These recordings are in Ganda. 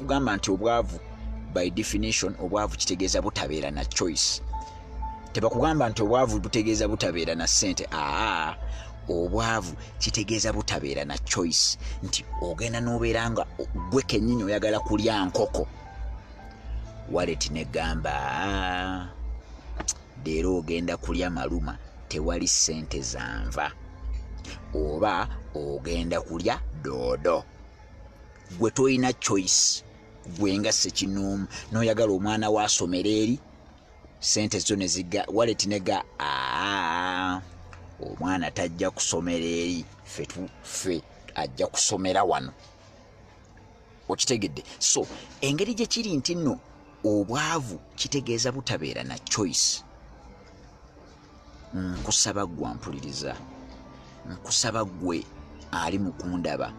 Tebakugamba nti obwavu, by definition, obwavu kitegeeza butabeera na choice. Tebakugamba nti obwavu butegeeza butabeera na ssente. Aa, obwavu kitegeeza butabeera na choice, nti ogenda n'obeera nga gwe kennyini oyagala kulya nkoko, wallet negamba, "Leero ogenda kulya maluma, tewali ssente zanva," oba ogenda kulya doodo. Gwe tolina choice, gwe nga sekinoomu n'oyagala omwana waasomera eri, sente zo neziga, wallet nega, "Aa, omwana tajja kusomera eri, ffe ajja kusomera wano." Okitegedde? So engeri gye kiri nti nno obwavu kitegeeza butabeera na choice, nkusaba gwe ampuliriza, nkusaba gwe ali mu kundaba,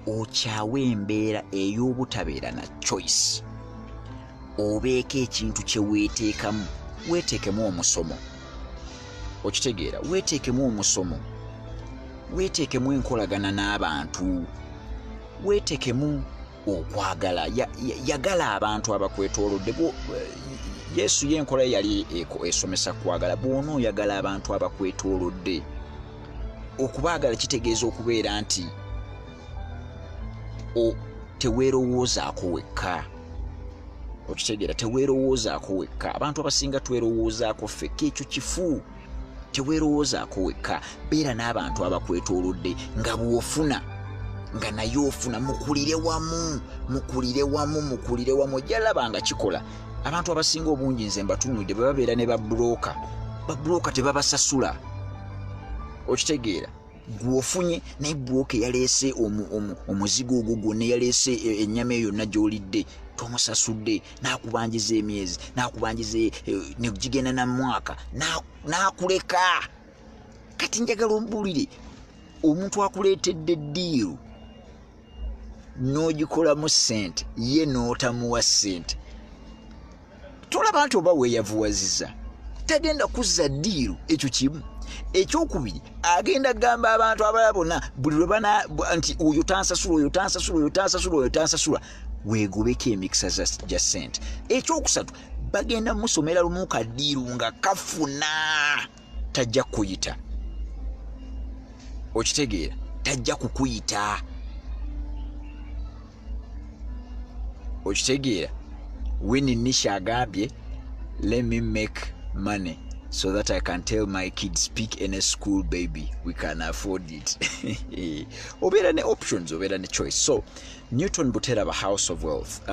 okyawe embeera ey'obutabeera na choice, obeeko ekintu kye weeteekamu. Weeteekemu omusomo, okitegeera? Weeteekemu omusomo, weeteekemu enkolagana n'abantu, weeteekemu okwagala. Yagala abantu abakwetoolodde. Yesu ye enkola ye yali esomesa kwagala. Bw'ona oyagala abantu abakwetoolodde, okubaagala kitegeeza okubeera nti teweerowoozaako wekka. Okitegeera? Teweerowoozaako wekka. Abantu abasinga twerowoozaako ffekka, ekyo kifu. Teweerowoozaako wekka, beera n'abantu abakwetoolodde, nga bw'ofuna nga naye ofuna, mukulire wamu, mukulire wamu, mukulire wamu. Ojja laba nga kikola. Abantu abasinga obungi nze mbatunulidde, bwe babeera ne babulooka, babulooka tebabasasula. Okitegeera? Gweofunye, naye broker yaleese omuzigo ogwo gwonna, yaleese ennyama eyo yonna gy'olidde, tomusasudde, n'akubanjiza emyezi, n'akubanjiza, negigenda na mwaka, n'akuleka. Kati njagala ombuulire, omuntu akuleetedde deal n'ogikolamu ssente, ye n'otamuwa ssente, tolaba nti oba weeyavuwaziza? Tagenda kuzza deal. Ekyo kimu. Ekyokubiri, agenda kugamba abantu abalala bonna buli lwe bana nti oyo tansasula, oyo tansasula, oyo tansasula, oyo tansasula. Weegobeko emikisa gya ssente. Ekyokusatu, bagenda musomera lumu ka deal nga kafuna, tajja kukuyita. Okitegeera? Tajja kukuyita. Okitegeera? Winnie Nisha agambye, "Let me make money so that I can tell my kids, 'Pick any school, baby, we can afford it.'" Obeera ne options, obeera ne choice. So Newton Buteraba, House of Wealth.